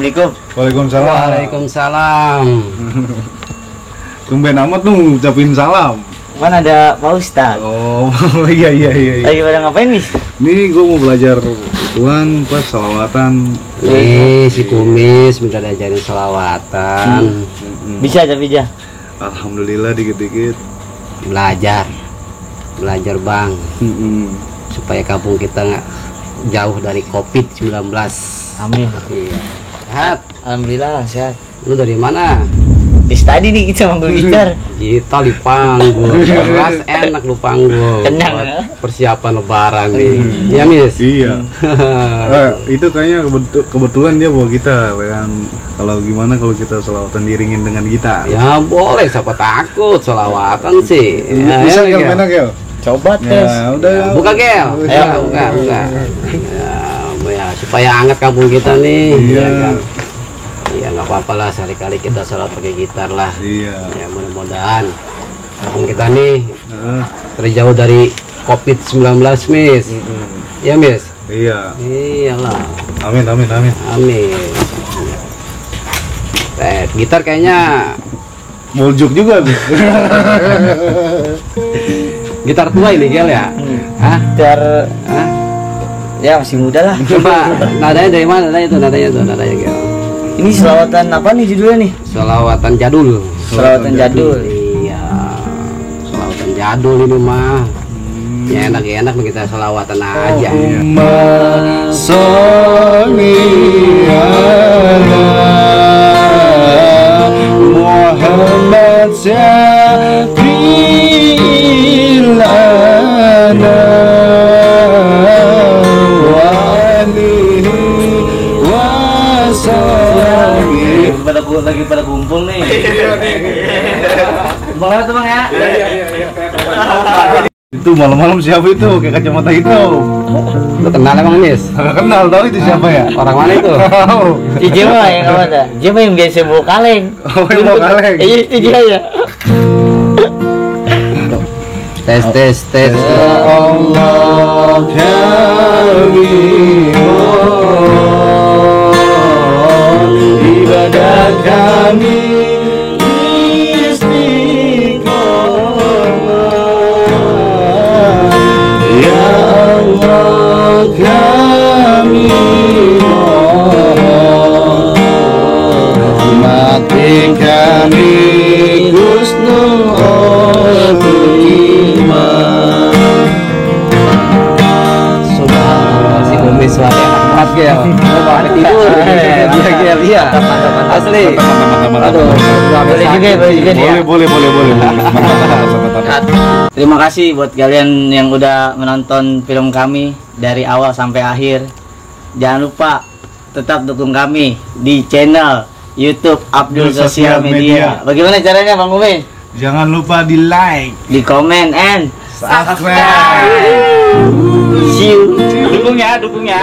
Assalamualaikum. Waalaikumsalam. Waalaikumsalam. Tumben amat tuh ngucapin salam. Mana ada Pak Ustadz? Oh, iya. Lagi pada ngapain nih? Ini gue mau belajar Tuhan pas salawatan. Nih si Kumis minta diajarin selawatan. Bisa tapi ya. Alhamdulillah dikit-dikit. Belajar bang, supaya kampung kita nggak jauh dari COVID-19. Amin. Iya. Sehat. Alhamdulillah sehat. Lu dari mana? Tadi nih kita mau gitar. Kita di panggung. Keras enak lu panggung. Kenyang, Buat ya? persiapan lebaran nih. Iya, Mis? Iya. Itu kayaknya kebetulan dia bawa gitar kan. Kalau gimana kalau kita selawatan diringin dengan gitar? Ya boleh, siapa takut selawatan sih. Ya, Bisa ya, Gel, mana Gel? Coba tes. Ya, udah. Buka Gel. Ayo. Buka. Ya, supaya hangat kampung kita nih. Iya. Ya, kan? Ya nggak apa-apa lah, sekali-kali kita sholat pakai gitar lah. Iya. Ya mudah-mudahan kampung kita nih Heeh. terjauh dari COVID-19, Mis. Ya, Mis? Iya. Iyalah. Amin. Amin. Gitar kayaknya Moljuk juga nih. gitar tua ini, Gel ya? Hah? Gitar Hah? ya masih muda lah. Coba nadanya dari mana? Nadanya Gel. Ini selawatan apa nih judulnya nih? Selawatan jadul. Selawatan jadul. Iya. Selawatan jadul ini mah. Ya enak kita selawatan aja. Muhammad Syafi'ilana wa alihi wa sahbihi. Lagi pada kumpul nih. Boleh tuh Bang ya? Itu malam-malam siapa itu kayak kacamata hitam? Lu kenal emang, Mis? Nggak kenal, tahu itu siapa ya? Orang mana itu? Ije mah yang apa dah? Ije mah yang biasa bawa kaleng. Oh, yang bawa kaleng. Iya, Ije ya. Tes. Ya Allah kami mohon ibadah kami istiqomah. Ya Allah kami mohon mati kami husnul khotimah. Subhanallah, si Kumis suara enak banget, Gel. Coba ada tidur. Iya, Gel. Iya. Asli. Aduh, Boleh juga nih ya. Boleh. Terima kasih buat kalian yang udah menonton film kami dari awal sampai akhir. Jangan lupa tetap dukung kami di channel YouTube Abdul Sosial Media. Bagaimana caranya Bang Umin? Jangan lupa di like, Di komen and subscribe. see you. Dukung ya.